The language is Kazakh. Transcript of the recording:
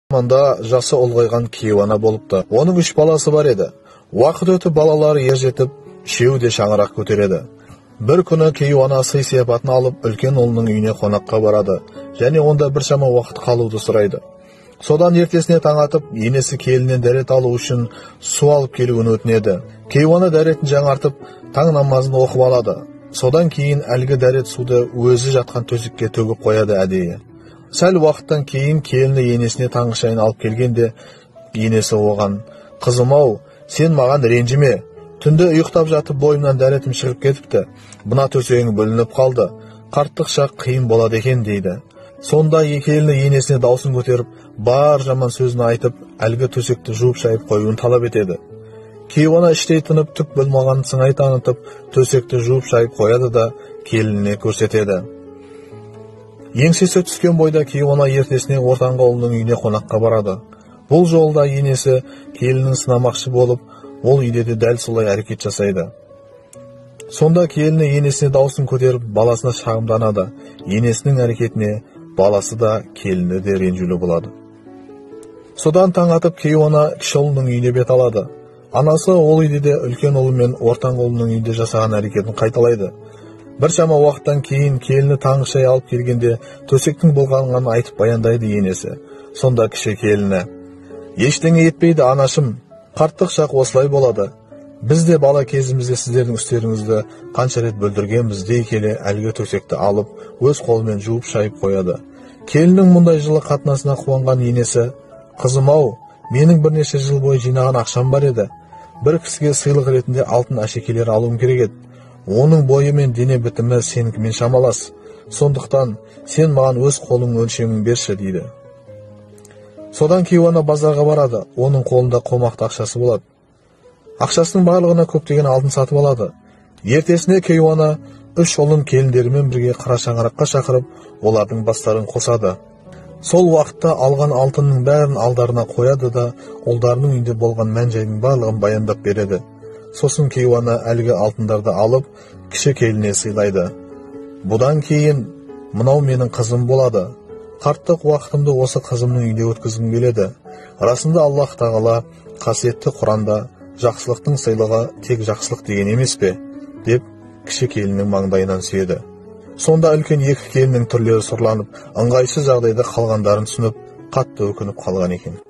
Заманда жасы ұлғайған кейуана болыпты. Оның 3 баласы бар еді. Уақыт өтіп балалары ержетіп, үшеуі де шаңырақ көтереді. Бір күні кейуана сый-сияпатын алып, үлкен ұлының үйіне қонаққа барады және онда біршама уақыт қалуды сұрайды. Содан ертесіне таң атып, енесі келіннен дәрет алу үшін су алып келуін өтінеді. Кейуана дәретін жаңартып, таң намазын оқып алады. Содан кейін әлгі дәрет суды өзі жатқан төсекке төгіп қояды әдейі. Сәл уақыттан кейін келіні енесіне таңғы шайын алып келгенде, енесі оған: «Қызым-ау, сен маған ренжіме. Түнде ұйықтап жатып бойымнан дәретім шығып кетіпті. Мына төсегің бүлініп қалды. Қарттық шақ қиын болады екен», дейді. Сонда келіні енесіне даусын көтеріп, бар жаман сөзін айтып, әлгі төсекті жуып шайып қоюын талап етеді. Кейуана іштей тынып, түк болмаған сыңай танытып, төсекті жуып шайып қояды да келініне көрсетеді. Еңсесі түскен бойда кейуана ертесіне ортаңғы ұлының үйіне қонаққа барады. Бұл жолда енесі келінін сынамақшы болып, ол үйде де дәл солай әрекет жасайды. Сонда келіні енесіне даусын көтеріп, баласына шағымданады. Енесінің әрекетіне баласы да, келіні де ренжулі болады. Содан таң атып кейуана кіші ұлының үйіне бет алады. Анасы ол үйде де үлкен ұлы мен ортаңғы ұлының үйінде жасаған әрекетін қайталайды. Біршама уақыттан кейін келіні таңғы шай алып келгенде төсектің болғанын айтып баяндайды енесі. Сонда кіші келіні: «Ештеңе етпейді, анашым, қарттық шақ осылай болады. Біз де бала кезімізде сіздердің үстеріңізді қанша рет бүлдіргенбіз», дей келе әлгі төсекті алып, өз қолымен жуып шайып қояды. Келіннің мұндай жылы қатынасына қуанған енесі: «Қызым-ау, менің бірнеше жыл бойы жинаған ақшам бар еді. Бір кісіге сыйлық ретінде алтын әшекейлер алуым керек еді. Оның бойы мен дене бітімі сенікімен шамалас. Сондықтан сен маған өз қолыңның өлшемін берші», дейді. Содан кейуана базарға барады. Оның қолында қомақты ақшасы болады. Ақшасының барлығына көптеген алтын сатып алады. Ертесіне кейуана 3 ұлын келіндерімен бірге қара шаңыраққа шақырып, олардың бастарын қосады. Сол уақытта алған алтынның бәрін алдарына қояды да, ұлдарының үйінде болған мән-жайдың барлығын баяндап береді. Сосын кейуана әлгі алтындарды алып, кіші келініне сыйлайды. «Бұдан кейін мынау менің қызым болады. Қарттық уақытымды осы қызымның үйінде өткізгім келеді. Расында Аллах тағала қасиетті Құранда жақсылықтың сыйлығы тек жақсылық деген емес пе?» деп кіші келіннің маңдайынан сүйеді. Сонда үлкен 2 келіннің түрлері сұрланып, ыңғайсыз жағдайда қалғандарын түсініп, қатты өкініп қалған екен.